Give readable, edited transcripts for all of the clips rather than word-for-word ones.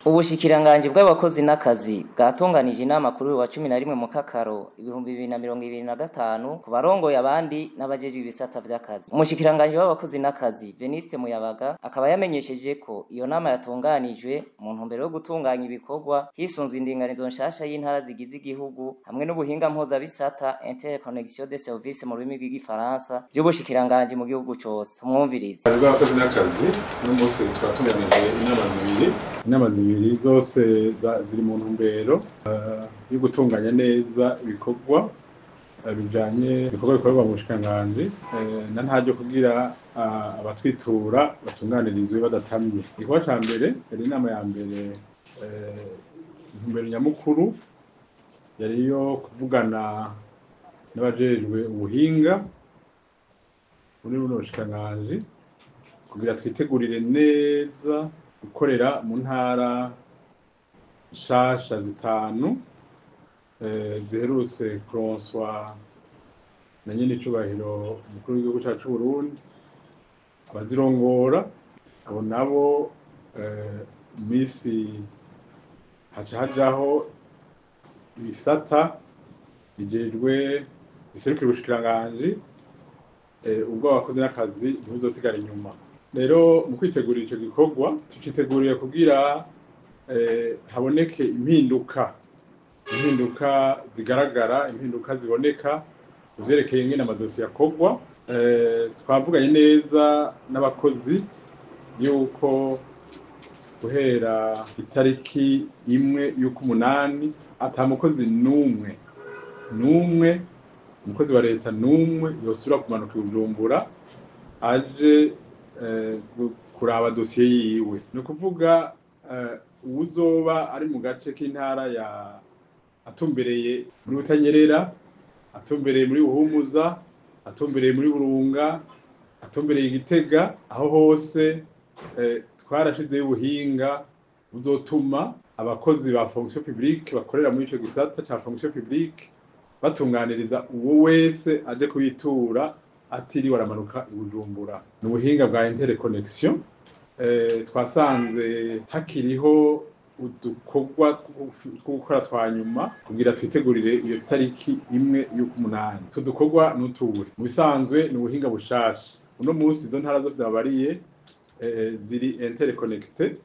Ubushikiranganji bw'abakozi n'akazi bwatunganije inama kuri uyu wa 11 Mukakaro 2025 ku barongoye abandi n'abajejwe ibisata vy'akazi. Umushikiranganji w'abakozi n'akazi Veniste Muyabaga akaba yamenyesheje ko iyo nama yatunganijwe mu ntumbero yo gutunganya ibikorwa hisunzwe indinganizo nshasha y'intara zigize igihugu hamwe n'ubuhinga mpuzabisata, interconnexion des services mu rurimi rw'igifaransa, vy'ubushikiranganji mu gihugu cose. Tumwumvirize. Bw'abakozi n'akazi, uno munsi twatunganije inama zibiri. Inama zibiri zose ziri mu ntumbero yo gutunganya neza ibikorwa bijanye ibikorwa bikorerwa mu bushikiranganji, na ntaryo kugira abatwitura batunganirizwe badatamye. Igikorwa ca mbere yari inama ya mbere, intumbero nyamukuru yari iyo kuvugana n'abajejwe ubuhinga muri buno bushikiranganji kugira twitegurire neza gukorera mu ntara nshasha zitanu ziherutse kuronswa na nyene icubahiro umukuru w'igihugu cacu c'Uburundi. Abazirongora abo nabo, mu misi haca hajaho ibisata bijejwe biserukira ubushikiranganji, ubwo abakozi n'akazi ntibuzosigara inyuma. Rero mu kwitegurira ico gikorwa, tuciteguriye kugira haboneke impinduka zigaragara, impinduka ziboneka mu vyerekeye ingene amadosiye akorwa. Twavuganye neza n'abakozi yuko guhera itariki 1 y'ukumunani ata mukozi n'umwe n'umwe, umukozi wa leta n'umwe yosubira kumanuka i Bujumbura aje kuraba dosiye yiwe. Ni ukuvuga uwuzoba ari mu gace k'intara ya atumbereye muri Butanyerera, atumbereye muri Buhumuza, atumbereye muri Burunga, atumbereye Igitega, aho hose twarashizeyo ubuhinga buzotuma abakozi ba fonction publique bakorera muri ico gisata ca fonction publique batunganiriza uwo wese aje kubitura atiriwe aramanuka i Bujumbura. Ni ubuhinga bwa interconnexion. Twasanze hakiriho udukorwa two gukora twa nyuma kugira twitegurire iyo tariki 1 y'ukumunani. Utwo dukorwa n'utuwe mu bisanzwe ni ubuhinga bushasha. Uno munsi izo ntara zose zabariye ziri interconnecté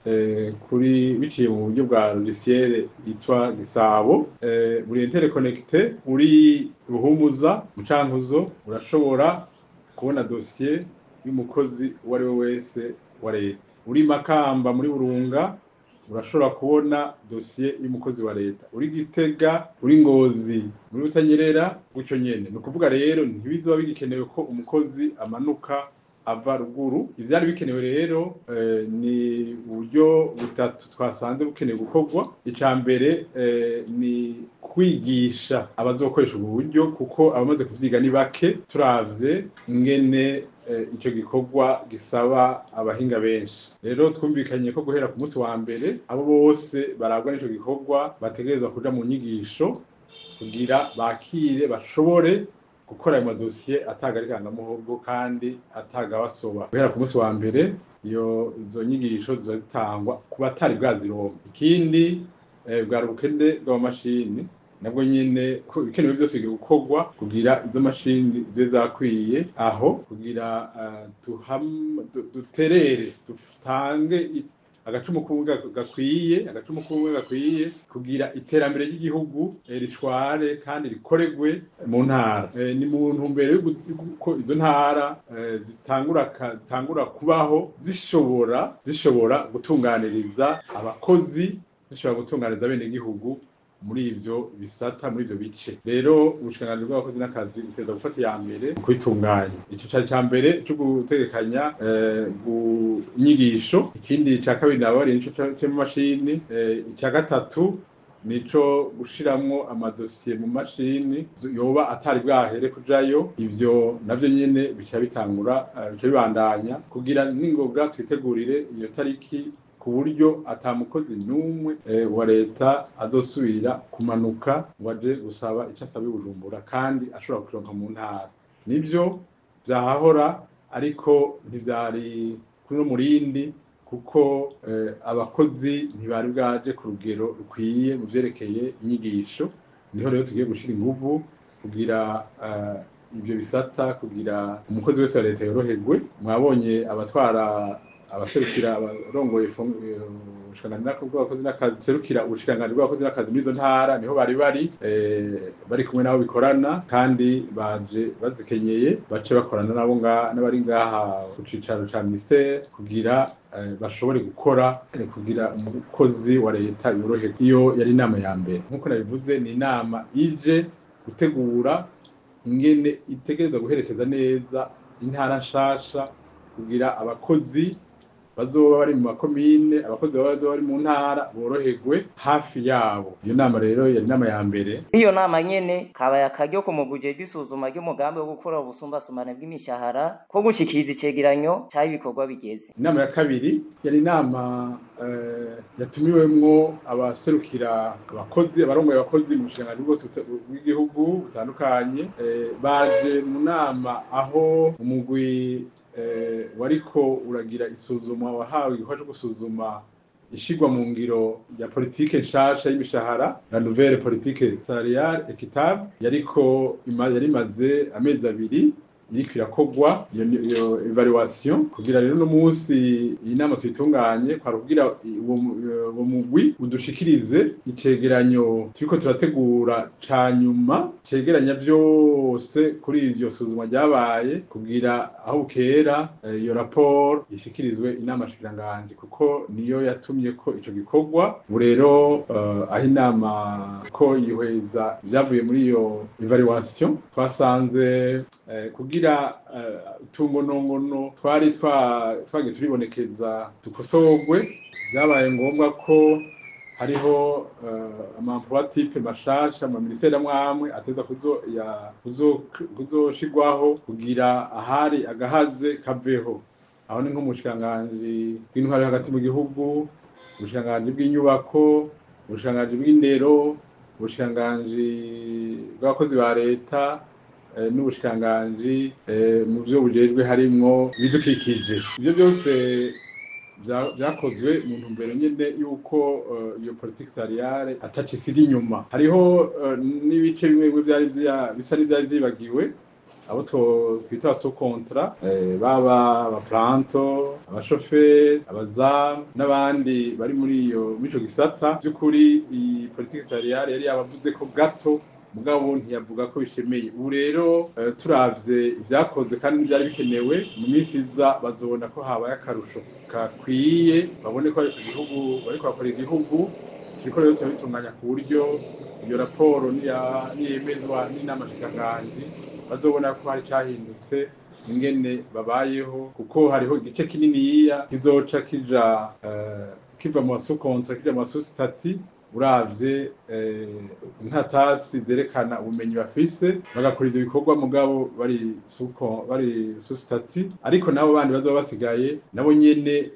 kuri biciye mu buryo bwa logiciel yitwa Gisabo. Buri interconnecté, uri Buhumuza, mu Cankuzo, urashobora kubona dosiye y'umukozi uwo ari we wese wa leta. Uri Makamba muri Burunga, urashobora kubona dosiye y'umukozi wa leta. Uri Gitega, uri Ngozi, muri Butanyerera, gutyo nyene. Ni ukuvuga rero ntibizoba bigikenewe ko umukozi amanuka ava ruguru. Ivyari bikenewe rero ni uburyo butatu twasanze bukenewe gukorwa. Ica mbere ni kwigisha abazokoresha ubu buryo, kuko abamaze kuvyiga ni bake turavye ingene ico gikorwa gisaba abahinga benshi. Rero twumvikanye ko guhera ku munsi wa mbere abo bose barabwa n'ico gikorwa bategerezwa kuja mu nyigisho kugira bakire bashobore gukora ayo madosiye atagarikana-muhogo kandi atagabasoba. Guhera ku munsi wa mbere iyo izo nyigisho ziba zitangwa ku batari bwazironke. Ikindi bwari ubukene bw'amamashini, nabwo nyene ko ibikenewe vyose bigiye gukorwa kugira izo mashini zibe zakwiye aho kugira duterere, dutange agacumu k'ubumwe gakwiye, agacumu k'ubumwe gakwiye kugira iterambere ry'igihugu rishware kandi rikoregwe mu ntara. Ni mu ntumbero y'uko izo ntara zitangura kubaho zishobora gutunganiriza abakozi, zishobora gutunganiriza abenegihugu muri ivyo bisata, muri ivyo bice. Rero ubushikiranganji bw'abakozi n'akazi butegerezwa gufata iya mbere mu kubitunganya. Ico cari ica mbere co gutegekanya inyigisho. Ikindi ca kabiri nababariye nico c'amamashini. Ica gatatu nico gushiramwo amadosiye mu mashini yoba atari bwahere kujayo. Ivyo navyo nyene bica bitangura, bica bibandanya kugira ningoga twitegurire iyo tariki ku buryo ata mukozi n'umwe wa leta azosubira kumanuka ngo aje gusaba ico asaba i Bujumbura kandi ashobora kukironka mu ntara. Nivyo vyahahora, ariko ntivyari kuri no murindi. Kuko abakozi ntibari bwaje ku rugero rukwiye mu vyerekeye inyigisho. Niho rero tugiye gushira inguvu kugira ivyo bisata, kugira umukozi wese wa leta yoroherwe. Mwabonye abatwara, abaserukira, abarongoye ubushikiranganji bw'abakozi n'akazi, serukira ubushikiranganji bw'abakozi n'akazi muri izo ntara, niho bari kumwe nabo bikorana, kandi baje bazikenyeye, bace bakorana nabo n'abari ngaha ku cicaro ca ministère kugira bashobore gukora, kugira umukozi wa leta yoroherwe. Iyo yari inama ya mbere. Nk'uko nabivuze, ni inama ije gutegura ingene itegerezwa guherekeza neza intara nshasha, kugira abakozi bazoba bari mu makomine, abakozi bazoba bari mu ntara boroherwe hafi yabo. Iyo nama rero yari inama ya mbere. Iyo nama nyene kabaye akaryo ku mugwi ujejwe isuzuma ry'umugambi wo gukora ubusumbasumbane bw'imishahara ko gushikiriza icegeranyo c'aho ibikorwa bigeze. Inama ya kabiri yari inama yatumiwemwo abaserukira abakozi, abarongoye abakozi mu bushikiranganji bwose bw'igihugu butandukanye. Baje mu nama aho umugwi wariko uragira isuzuma, wahawe igikorwa co gusuzuma ishigwa mu ngiro ya politike nshasha y'imishahara, la nouvelle politique salariale équitable, yariko yari imaze amezi 2 iriko irakogwa iyo évaluation. Kugira rero no munsi iyi nama tuyitunganye kwari kugira uwo mugwi udushikirize icegeranyo turiko turategura ca nyuma, cegeranya vyose kuri iryo suzuma ryabaye, kugira aho bukera iyo raporo ishikirizwe inama nshikiranganji, kuko niyo yatumye ko ico gikorwa. Ubu rero aho inama ko yihweza ibyavuye muri iyo évaluation, twasanze kugira utungonongono twari twagiye turibonekeza dukosorwe, byabaye ngombwa ko hariho ama emploi type mashasha mu ministeri amwe amwe ateza kuzoshirwaho kugira ahari agahaze kaveho. Aho ni nko mu bushikiranganji bw'intwaro yo hagati mu gihugu, ubushikiranganji bw'inyubako, ubushikiranganji bw'indero, ubushikiranganji bw'abakozi ba leta, n'ubushikiranganji mu vyo bujejwe harimwo ibidukikije. Ivyo byose vyakozwe mu ntumbero nyene yuko iyo politique salariale ataco isiga inyuma. Hariho n'ibice bimwe bimwe vyari bisa n'ivyari vyibagiwe, abo twita sous contrat, baba abaplanto, abashoferi, abazamu n'abandi bari muri ico gisata. By'ukuri iyi politique salariale yari yabavuze ko gato, mugabo ntiyavuga ko bishemeye. Ubu rero turavye ivyakozwe kandi n'ivyari bikenewe, mu minsi iza bazobona ko habaye akarusho kakwiye, babone ko igihugu bariko bakora igihugu. Turiko rero turabitunganya ku buryo iyo raporo niyemezwa n'inama nshikiranganji bazobona ko hari cahindutse ingene babayeho, kuko hariho igice kininiya kizoca kija kiva mu ba sous contrat kija mu ba sous statut. Uravye intatasi zerekana ubumenyi bafise, bagakora ivyo bikorwa mugabo bari sous statut. Ariko nabo bandi bazoba basigaye nabo nyene,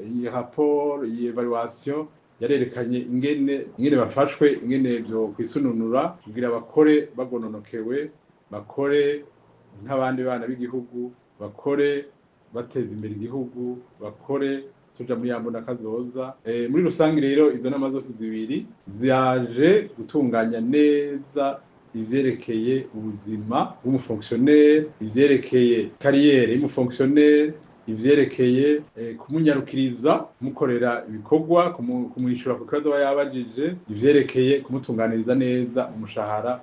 iyi rapport, iyi évaluation yarerekanye ingene bafashwe, ingene vyo kwisununura kugira bakore bagononokewe, bakore nk'abandi bana b'igihugu, bakore bateza imbere igihugu, bakore tuja muri ya mbona kazoza. Muri rusange rero izo nama zose zibiri zaje gutunganya neza ivyerekeye ubuzima bw'umufonctionnaire, ivyerekeye carrière y'umufonctionnaire, ivyerekeye kumunyarukiriza, kumukorera ibikorwa, kumwishura ku kibazo aba yabajije, ivyerekeye kumutunganiriza neza umushahara.